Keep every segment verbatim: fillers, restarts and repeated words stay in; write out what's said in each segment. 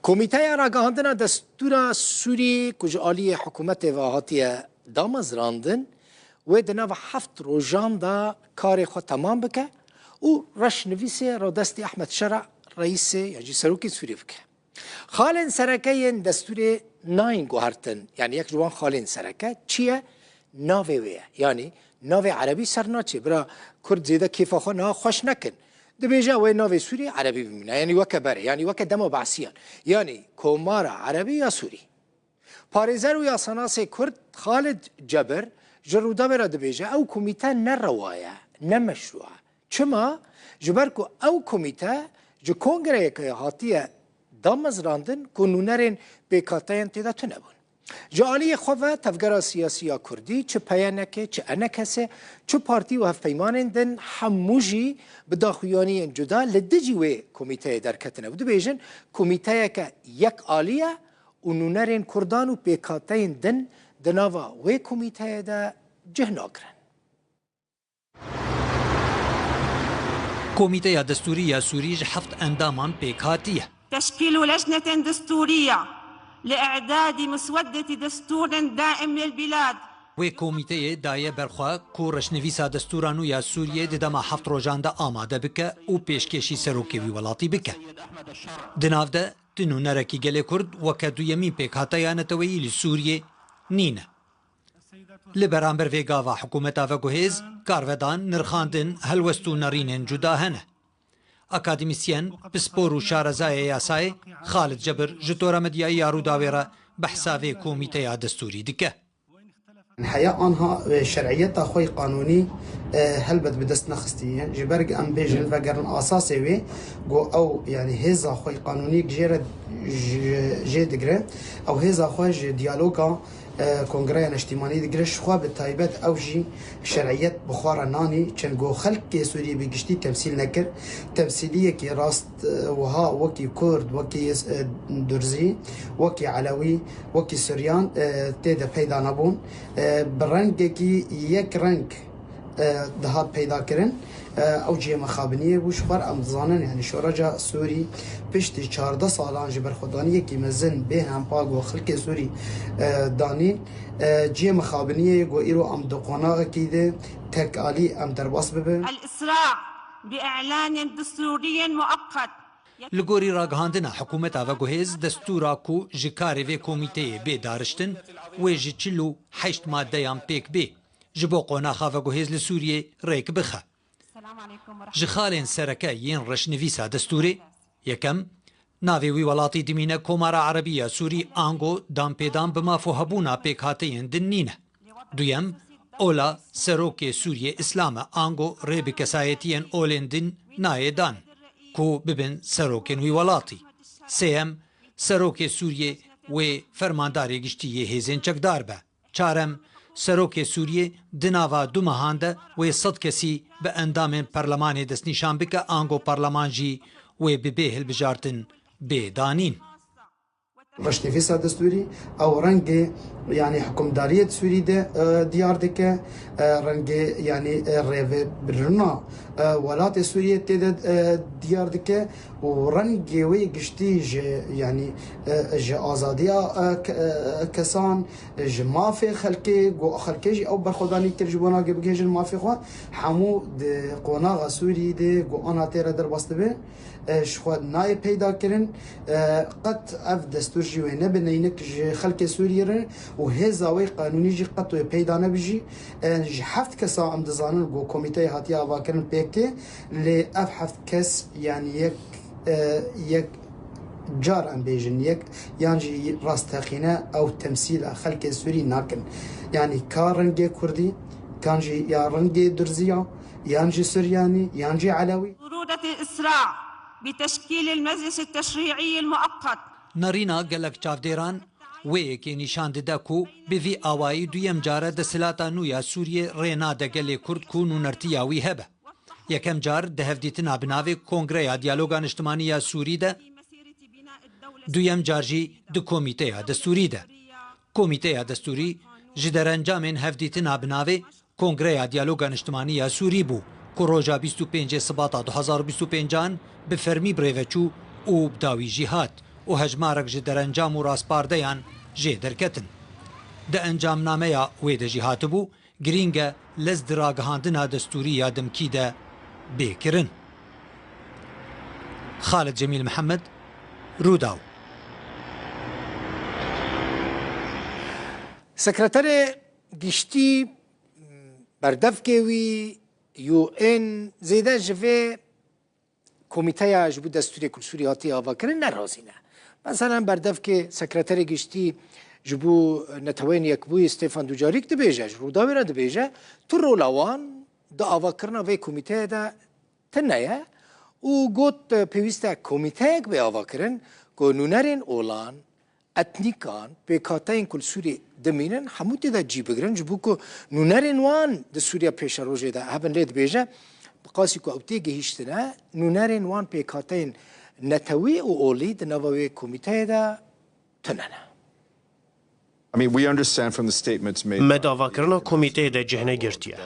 Komîteya Ragihandina Destûra Sûrî ku ji aliyê hikûmetê ve hatiye damezrandin, wê di nava heft rojan de karê xwe temam bike û reşnivîsê radestî Ehmed Şera reîsê yan jî serokê Sûrî bike. Xalên sereke yên destûrê nayên guhertin, yanî yek ji wan xalên sereke çi ye? Navê wê ye. Yanî navê erebî ser naçê. Bira Kurd zêde kêfa xwe niha xweş nekin. Dibêje wê navê Sûrî erebî bimîne. Yanî weke berê, yanî weke dema Be'siyan. Yanî Komara Erebî ya Sûrî. Parêzer û yasanasê Kurd Xalid Cebir ji Rûdawê re dibêje, ew komîte ne rewa ye, ne meşrû e. Çima? Ji ber ku ew komîte ji kongreyeke hatiye damezrandin ku nûnerên pêkhateyên tê de tune bûn. Ji aliyê xwe ve tevgera siyasî ya Kurdî, çi P Y N K, çi E N K S, çi partî û hevpeymanên din, hemû jî bi daxuyaniyên cuda li dijî wê komîteyê derketine û dibêjin, komîteyeke yek alî ye û nûnerên Kurdan û pêkhateyên din di nava wê komîteyê de cih nagirin. Komîteya Destûrî ya Sûrî ji heft endaman pêk hatiye. تشكيل لجنة دستورية لإعداد مسودة دستور دائم للبلاد. Wê komîteyê daye ber xwe ku reşnivîsa destûra nû ya Sûriyê di dema heft rojan de amade bike û pêşkêşî serokê wî welatî bike. Di nav de tu nûnerekî gelê Kurd weke duyemîn pêkhateya neteweyî li Sûriyê nîne. Li beramber vê gava hikûmeta veguhêz, karvedan, nirxandin, helwest û nerînên cuda hene. Akademîsyen, pispor û şarezayê yasayê Xalid Cebir ji tora medyayî ya Rûdawê re behsa vê komîteya destûrî dike. Heya anha, e, şer'iyeta xwe yê qanûnî, e, helbet bi dest nexistiye. Ji ber em bêjin vegerin asasê wê, ku ew, yanî hêza xwe yê qanûnî jê re ji, jê digire. Ew hêza xwe ji diyaloga, e, Kongreya Neştîmanî digire. Ji xwe bi taybet ew jî şer'iyet bi xwe re nanî. Çend ku xelkê Sûriyê bi giştî temsîl nekir. Temsîliyekî rast, e, wiha wekî Kurd, wekî, e, Durzî, wekî Elewî, wekî Suryan, e, tê de peyda nebûn. E, bi rengekî yek reng, e, dihat peyda kirin. E, ew cihê mexabiniyê bû. Ji xwe re em dizanin, yanî şoreca Sûrî piştî çardeh salan ji berxwedaniyekî mezin bê hempa ku xelkê Sûrî, e, danîn, e, cihê mexabiniyê ku îro em di qonaxekî de tek alî em derbas bibin. الإسراع بإعلان دستوري مؤقت. Li gorî ragihandina hikûmeta veguhêz, destûra ku ji karê vê komîteyê bê dariştin, wê ji çil û heşt maddeyan pêk bê, ji bo qonaxa veguhêz li Sûriyê rêk bixe. Ji xalên sereke yên reşnivîsa destûrê, yekem, navê wî welatî dimîne Komara Erebî ya Sûrî, ango danpêdan bi maf û hebûna pêkhateyên din nîne. Duyem, ola serokê Sûriyê Îslam e, ango rê bi kesayetiyên olên din nayê dan, ku bibin serokên wî welatî. Sêyem, serokê Sûriyê wê fermandarê giştî yê hêzên çekdar be. Çarem, serokê Sûriyê di nava du mehan de wê sed kesî bi endamên perlemanê destnîşan bike, ango perleman jî wê bi bê hilbijartin bê danîn. Reşnivîsa destûrî, ew rengê, yanî hikûmdariyê di Sûrî de, e, diyar dike, e, rengê, yanî, e, rêvebirina, e, welatê Sûriyê tê de, e, diyar dike û rengê wê giştî ji, yanî, e, ji azadiya, e, ke-, e, kesan, ji mafê xelkê, ku xelkê jî ew berxwedanî kir ji bona ku bigihêjin mafê xwe, hemû di qonaxa Sûrî de ku ana tê re derbas dibe, e, ji xwe nayê peyda kirin. E, qet ev destûr jî wê nebe neynik ji xelkê Sûriyê re û hêza wê qanûnî jî qet wê peyda nebe jî. E, ji heft kesa em dizanin ku komîteyê hatiye avakirin pêk tê, lê ev heft kes, yanî yek, e, yek car em bêjin, yek, yan jî rasteqîne ew temsîla xelkê Sûrî nakin. Yanî ka rengê Kurdî, kan jî ya rengê Durziya, yan jî Suryanî, yan jî Elewî. ضرورة الإسراع بتشكيل المجلس التشريعي المؤقت. Nerîna gelek çavdêran wê yekê nîşan dide ku bi vî awayî duyem car e desthilata nû ya Sûriyê rê nade gelê Kurd ku nûnertiya wî hebe. Yekem car di hevdîtina bi navê Kongreya Diyaloga Niştimanî ya Sûrî de, duyem car jî di Komîteya Destûrî de. Komîteya Destûrî ji derencamên hevdîtina bi navê Kongreya Diyaloga Niştimanî ya Sûrî bû, ku roja bîst û pêncê Sibata du hazar û bîst û pêncan bi fermî bi rê ve çû û bi dawî jî hat û hejmarek ji derencam û raspardeyan jê derketin. Di encamnameya wê de jî hatibû, girîng e lez di ragihandina destûrî ya demkî de bê kirin. Xalid Cemîl Mihemed, Rûdaw. Sekreterê Giştî, berdevkê wî U N zêde ji vê komîteya ji bo destûrê ku li Sûriyê hatiye avakirin nerazî ne. Meselen berdevkê sekreterê giştî ji bo Neteweyên Yekbûyî Stefan Dujarîk dibêje, ji Rûdawê re dibêje, tu rola wan di avakirina vê komîteyê de tune ye û got, pêwîst e komîteyek bê avakirin ku nûnerên olan, etnîkan, pêkhateyên ku li Sûriyê dimînin, hemû tê de cî bigirin, ji bo ku nûnerên wan di Sûriya pêşerojê de hebin. Lê dibêje, bi qasî ku ew tê gihîştine, nûnerên wan pêkhateyên netewî û olî di nava wê komîteyê de tune ne. I mean, we understand from the statements made Me by davakirina komîteyê de cih negirtiye.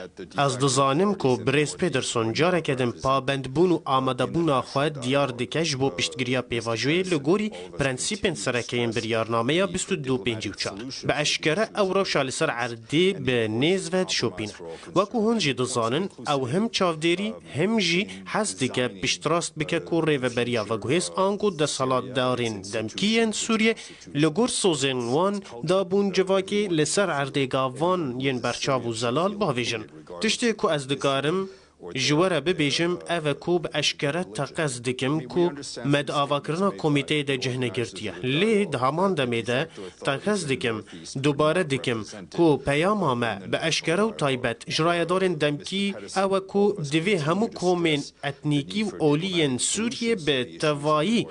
Ez dizanim ku birêz Peterson careke din pabendbûn û amadebûna xwe diyar dike ji bo piştgiriya pêvajoyê li gorî prensîpên sereke yên biryarnameya bîst û du pêncî û çar. Bi eşkere ew rewşa li ser erdê bi nêz ve dişopîne. Wekû hûn jî dizanin, ew him çavdêrî, him jî hez dike piştrast bike ku rêveberiya veguhêz ango desthilatdarên demkî yên Sûriyê li gor sozên wan dabûn civakê li ser erdê gavan yên berçav û zelal bavêjin. Tiştê ku ez dikarim ji we re bibêjim ev e ku bi eşkere teqez dikim ku me di avakirina komîteyê de cih negirtiye. Lê di heman demê de teqez dikim, dubare dikim ku peyama me bi eşkere û taybet ji rayedarên demkî ew e ku divê hemû komên etnîkî û olî yên Sûriyê bi tevayî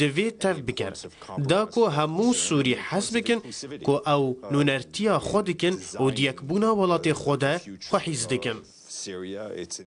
divê tev bigerin. Da ku hemû Sûrî hez bikin ku ew nûnertiya xwe dikin û di yekbûna welatê xwe de xwe hîs dikin. Syria, it's